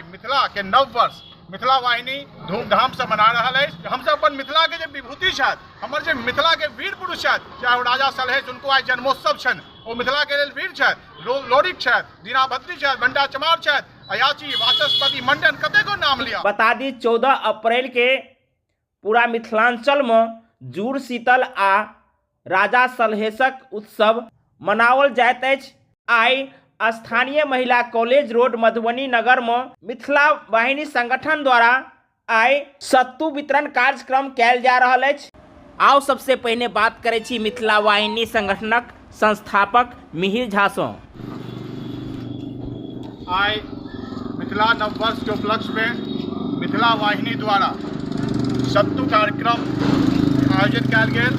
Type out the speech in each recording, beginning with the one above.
आइ मिथिला के नव वर्ष मिथिला वाहिनी धूमधाम से मना रहल अछि। हमसब अपन मिथिला के जे विभूति छथि, हमर जे मिथिला के वीर पुरुष छथि, चाहे ओ राजा सलहेश, हुनको आइ जन्मोत्सव छनि, ओ मिथिला के लेल वीर छथि, लोरिक छथि, दीनाभद्री छथि, बंडा चमार छथि, अयाची, वाचस्पति, मंडन, कतेको नाम लिअ। बता दी 14 अप्रैल के पूरा मिथिलांचल में जुड़ शीतल आ राजा सलहेशक उत्सव मनाओल जाइत अछि। आइ स्थानीय महिला कॉलेज रोड मधुबनी नगर में मिथिला वाहिनी संगठन द्वारा आइ सत्तू वितरण कार्यक्रम कयल जा रहल अछि। आउ सबसे पहिने बात करै छी मिथिला वाहिनी संगठनक संस्थापक मिहिर झा सँ। आइ मिथिला नववर्ष के उपलक्ष्य में मिथिला वाहिनी द्वारा सत्तू कार्यक्रम आयोजित कयल गेल।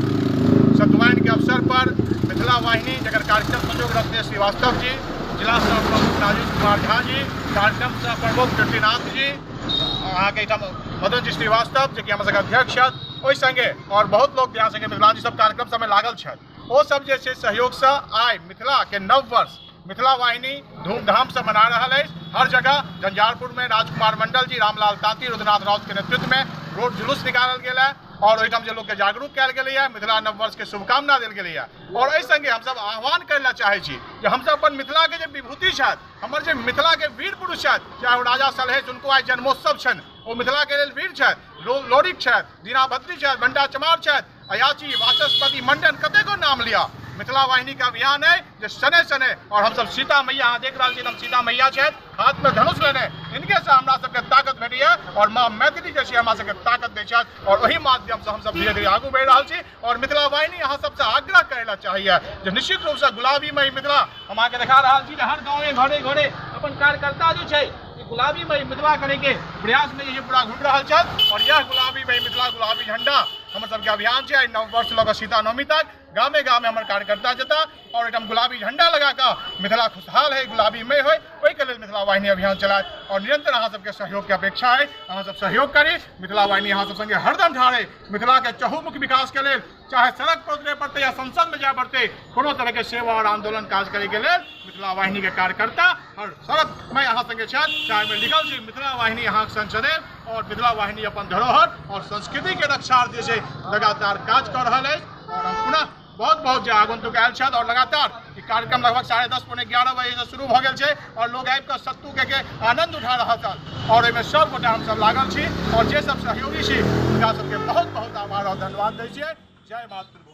सतुआइन के अवसर पर मिथिला वाहिनी जकर कार्यक्रम संयोग रत्नेश श्रीवास्तव जी, जिला सह प्रमुख राजेश कुमार झा जी, कार्यक्रम सह प्रमुख कीर्तिनाथ जी, अहाँके एहिठाम मदन जी श्रीवास्तव जे कि हमर सबके अध्यक्ष छथि, ओहि संगे और बहुत लोग यहाँ संगे मिथिला जी सब कार्यक्रम सबमे लागल छथि, ओ सब जे छै सहयोगसँ आइ मिथिला के नव वर्ष मिथिला वाहिनी धूमधाम से मना रहल अछि। हर जगह झंझारपुर में राजकुमार मंडल जी, रामलाल तांती, रुद्रनाथ राउत के नेतृत्व में रोड जुलूस निकालल गेल है और ओहिठाम जे लोग के जागरूक कयल गेलै है, मिथिला नव वर्ष के शुभकामना देल गेलै है। और एहि संगे हमसब आह्वान करै लए चाहै छी जे हमसब अपन मिथिला के जे विभूति छथि, हमर जे मिथिला के वीर पुरुष छथि, चाहे ओ राजा सलहेश, हुनको आइ जन्मोत्सव छनि, ओ मिथिला के लेल वीर छथि, लोरिक छथि, दीनाभद्री छथि, बंडा चमार छथि, अयाची, वाचस्पति, मंडन, कतेको नाम लिअ। मिथिला वाहिनी के अभियान है जे शनै शनै, और हमसब सीता मैया, अहाँ देख रहल छी हम सीता मैया छथि हाथ में धनुष लेने, इनके से हमरा सबके ताकत भेटैया और माँ मैथिली जे छै हमरा सबके ताकत दै छथि और ओहि माध्यम से हमसब धीरे धीरे आगू बढ़ि रहल छी। और मिथिला वाहिनी अहाँ सबसे आग्रह करै लए चाहैया जे निश्चित रूप से गुलाबीमय मिथिला हम अहाँके देखा रहल छी जे हर गाँवे घरे घरे अपन कार्यकर्ता जे छै गुलाबीमय मिथिला करैके प्रयास में जे पूरा घुमि रहल छथि। और यह गुलाबीमय मिथिला गुलाबी झंडा हमर सबके अभियान छै। नव वर्ष लऽ कऽ सीता नवमी तक गामे गामे हमर कार्यकर्ता जेता और एहिठाम गुलाबी झंडा लगा कऽ मिथिला खुशहाल है, गुलाबीमय है, ओहिके लेल मिथिला वाहिनी अभियान चलायत। और निरंतर अहाँ सबके सहयोग के अपेक्षा है, अहाँ सब सहयोग करी। मिथिला वाहिनी अहाँ सब संगे हरदम ठाढ़ है। मिथिला के चहुमुख विकास के लेल चाहे सड़क पर उतरे पड़ते या संसद में जाए पड़ते, कोनो तरह के सेवा और आंदोलन काज करे के लेल मिथिला वाहिनी के कार्यकर्ता हर सड़क में अहाँ संगे छथि। चाहे में लिखल छै मिथिला वाहिनी अहाँ संग सदैव, और मिथिला वाहिनी अपन धरोहर और संस्कृति के रक्षार्थ जे छै लगातार काज कर रहल अछि। और हम पुनः बहुत बहुत जे आगंतुक आयल छथि और लगातार ई कार्यक्रम लगभग 10:30 10:45 बजे से शुरू भऽ गेल छै और लोग आबि कऽ सत्तू के आनंद उठा रहल छथि और ओहिमे सब गोटा हमसब लागल छी और जे सब सहयोगी छी हुनका सबके बहुत बहुत आभार और धन्यवाद दै छियै। जय मातृभूमि।